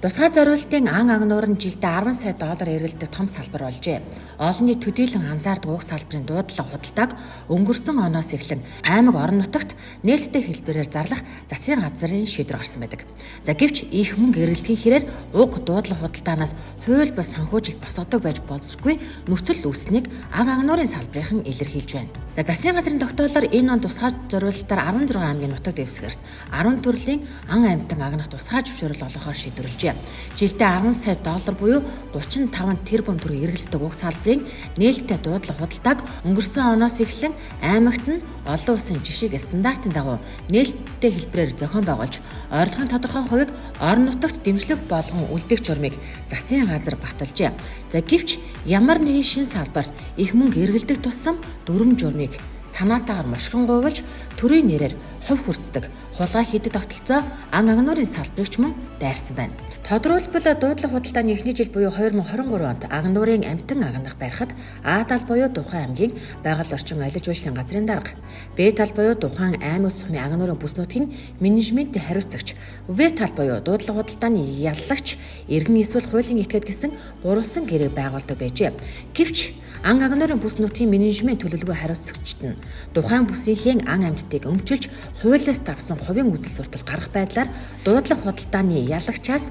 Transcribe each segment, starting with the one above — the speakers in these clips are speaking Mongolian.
Тусгай зориултын ан агнуур нь жилдээ 10 сая доллар эргэлдэх том салбар болжээ. Олон нийт төдийлөн анзаардаг уг салбарын дуудлага худалдааг өнгөрсөн оноос эхлэн аймаг орон нутагт нээлттэй хэлбэрээр зарлах засгийн газрын шийдвэр гарсан байдаг. За гэвч их мөнгө эргэлдэхийн хэрээр уг дуудлага худалдаанаас хууль бус санхүүжилт босгодог байж болзошгүй нөхцөл үүссэнийг ан агнуурын салбарынхан илэрхийлж байна. За засгийн газрын тогтоолоор энэ он тусгай зориулалтаар 16 аймгийн нутаг дэвсгэрт 10 төрлийн ан амьтан агнах тусгай зөвшөөрөл олгохоор шийдвэрлэжээ. Жилдээ 10 сая доллар буюу 35 тэрбум төгрөг эргэлддэг уг салбарын нээлттэй дуудлага худалдааг өнгөрсөн оноос эхлэн аймагт нь олон улсын жишиг стандартын дагуу нээлттэй хэлбэрээр зохион байгуулж, орлогын тодорхой хувийг орон нутагт дэмжлэг болгон үлдээх журмыг засгийн газар баталжээ. За гэвч ямар нэгэн шин салбарт их мөнгө эргэлдэх тусам дүрм журмыг санаатаагаар мушгин гуйвалж төрийн нэрээр хувь хүртдэг хулгай хийдэг тогтолцоо ан агнуурын салбарыг ч мөн дайрсан байна. Тодорхойлбол дуудлага худалдааны эхний жил буюу 2023 онд агнуурын амьтан агнах барихад А тал буюу тухайн аймгийн байгаль орчин аялал жуулчлалын газрын дарга, Б тал буюу тухайн аймаг сумын агнуурын бүс нутгийн менежментийн хариуцагч, В тал буюу дуудлага худалдааны яллагч, иргэн эсвэл хуулийн этгээд гэсэн гурвалсан гэрээг байгуулдаг байжээ. Гэвч ан агнуурын бүс нутгийн менежмент төлөвлөгөө хариуцагчид нь тухайн бүсийнхээ ан амьтдыг өмчилж хуулиас давсан хувийн үзэл суртал гаргах байдлаар дуудлага худалдааны ялагчаас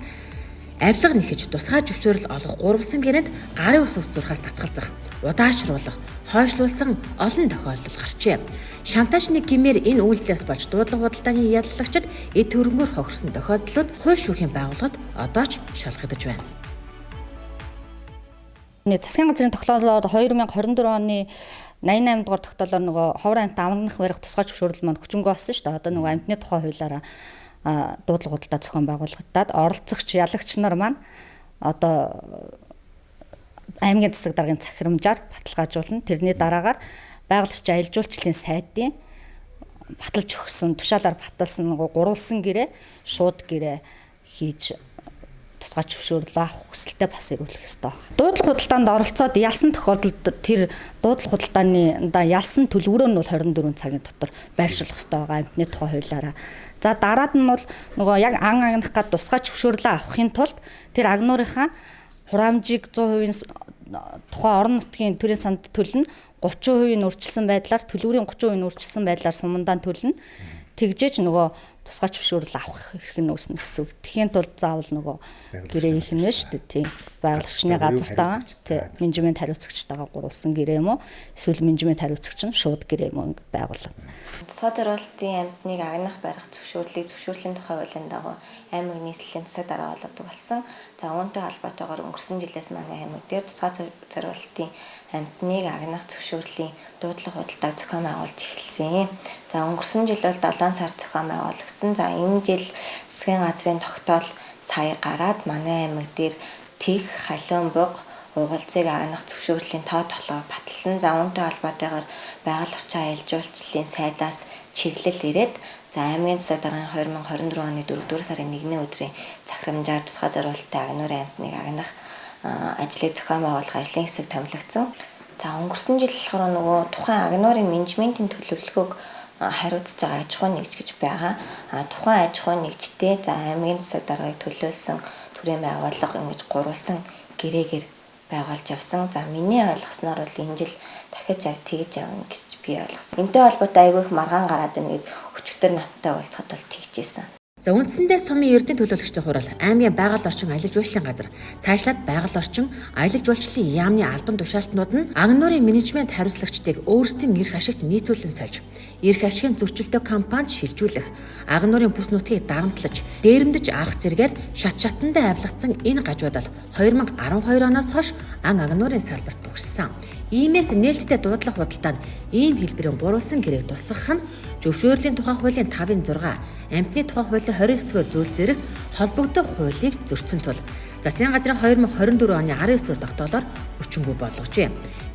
авилга нэхэж тусгай зөвшөөрөл олгох гурвалсан гэрээнд гарын ус зурхаас татгалзах, удаашруулах, хойшлуулсан олон тохиолдол гарчээ. Шантажны гэмээр энэ үйлдэлээс болж дуудлага худалдааны яллагчид эд хөрөнгөөр хохирсон тохиолдлууд хууль шүүхийн байгууллагад одоо ч шалгагдаж байна. Засгийн газрын тогтоолоор 2024 оны 88 дугаар тогтоолоор нөгөө ховор амьтан амнах барих тусгай зөвшөөрөл маань хүчингү болсон шүү дээ. Одоо нөгөө амьтны тухай хуулиараа дуудлага худалдаа зохион байгуулагдаад оролцогч ялагч нар маань одоо аймгийн засаг даргын захирамжаар баталгаажуулна. Тэрний дараагаар байгаль орчин аялал жуулчлалын сайдын баталж өгсөн, тушаалаар баталсан нөгөө гурвалсан гэрээ шууд гэрээ хийж тусгай зөвшөөрөл авах хүсэлтэд бас ирүүлэх ёстой байна. Дуудлага худалдаанд оролцоод ялсан тохиолдолд тэр дуудлага худалдааны ялсан төлөвлөрөө нь бол 24 цагийн дотор байршуулах ёстой байгаа амьтны тухай хуулиараа. За дараад нь бол нөгөө яг ан агнах гад тусгай зөвшөөрлөө авахын тулд тэр агнуурынхаа хураамжийг 100% тухайн орон нутгийн төрийн санд төлнө, 30% нь өөрчилсөн байдлаар төлөврийн 30% нь өөрчилсөн байдлаар сумандаа төлнө. Тэгжээж нөгөө тусгай зөвшөөрөл авах эрх нь үүснэ гэсэн үг. Тэхийн тулд заавал нөгөө гэрээ хийх нь шүү дээ. Тийм. Байгаль орчны газартайгаа тий менежмент хариуцагчтайгаа гурвалсан гэрээ юм уу? Эсвэл менежмент хариуцагч нь шууд гэрээ юм уу ингэ байгуулна. Тусгай зориултын амьтныг агнах барих зөвшөөрлийг зөвшөөрлийн тухай хуулийн дагуу аймаг нийслэлийн засаг дарга олгодог болсон. За үүнтэй холбоотойгоор өнгөрсөн жилээс манай аймаг дээр тусгай зориултын амьтныг агнах зөвшөөрлийн дуудлага худалдааг зохион байгуулж эхэлсэн. За өнгөрсөн жил бол 7 сар зохион байгуулагдсан. За энэ жил засгийн газрын тогтоол сая гараад манай аймаг дээр Тэг, Халиун буг, угалцыг агнах зөвшөөрлийн тоо толгой баталсан. За үүнтэй холбоотойгоор байгаль орчин аялал жуулчлалын сайдаас чиглэл ирээд за аймгийн засаг даргын 2024 оны 4-р сарын 1-ний өдрийн захирамжаар тусгай зориулттай агнуурын амьтныг агнах ажлыг зохион байгуулах ажлын хэсэг томилогдсон. За өнгөрсөн жил болохоор нөгөө тухайн агнуурын менежментийн төлөвлөгөөг хариуцж байгаа аж ахуйн нэгж гэж байгаа. А тухайн аж ахуйн нэгжтэй за аймгийн засаг даргаыг төлөөлсөн төрийн байгууллага ингэж гурвалсан гэрээгээр байгуулж явсан. За миний ойлгосноор бол энэ жил дахиж яг тэгж явна гэж би ойлгосон. Энтэй холбоотой айгүй их маргаан гараад байна гэд өчигдөр надтай уулзахад бол тэгжсэн. За үндсэндээ сумын эрдэнэ төлөөлөгчдийн хурал аймгийн байгаль орчин аялал жуулчлалын газар цаашлаад байгаль орчин аялал жуулчлалын яамны албан тушаалтнууд нь агнуурын менежмент хариуцлагчдыг өөрсдийн эрх ашигт нийцүүлэн сольж эрх ашигын зөрчилтэй компанид шилжүүлэх агнуурын бүс нутгийг дарамтлаж дээрэмдэж авах зэрэгээр шат шатандаа авилгацсан энэ гажуудал 2012 оноос хойш ан агнуурын салбарт богссон. Иймээс нээлттэй дуудлага худалдаанд ийм хэлбэрийн гурвалсан гэрээг тусгах нь зөвшөөрлийн тухай хуулийн 5-ын 6, амьтны тухай хуулийн 29 дугаар зүйл зэрэг холбогдох хуулийг зөрчсөн тул засгийн газрын 2024 оны 19 дугаар тогтоолоор хүчингүй болгожээ.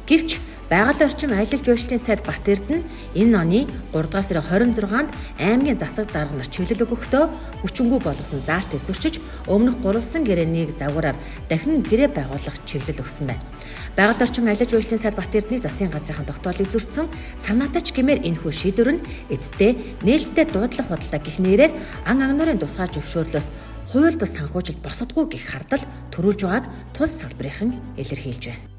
Гэвч байгаль орчин аялал жуулчлалын сайд Бат Эрдэнэ энэ оны 3 дугаар сарын 26-нд аймгийн засаг дарга нар чиглэл өгөхдөө хүчингүй болгосон заалтыг зөрчиж өмнөх гурвалсан гэрээнийг загвараар дахин гэрээ байгуулах чиглэл өгсөн байна. Байгаль орчин аялал жуулчлалын сайд Бат Эрдэнэ засгийн газрын тогтоолыг зөрчсөн санаатай ч гэмээр энэхүү шийдвэр нь эцэстээ нээлттэй дуудлага худалдаа гэх нэрээр ан агнуурын тусгай зөвшөөрлөөс хууль бус санхүүжилт босгодгүй гэх хардал төрүүлж байгааг тус салбарынхан илэрхийлж байна.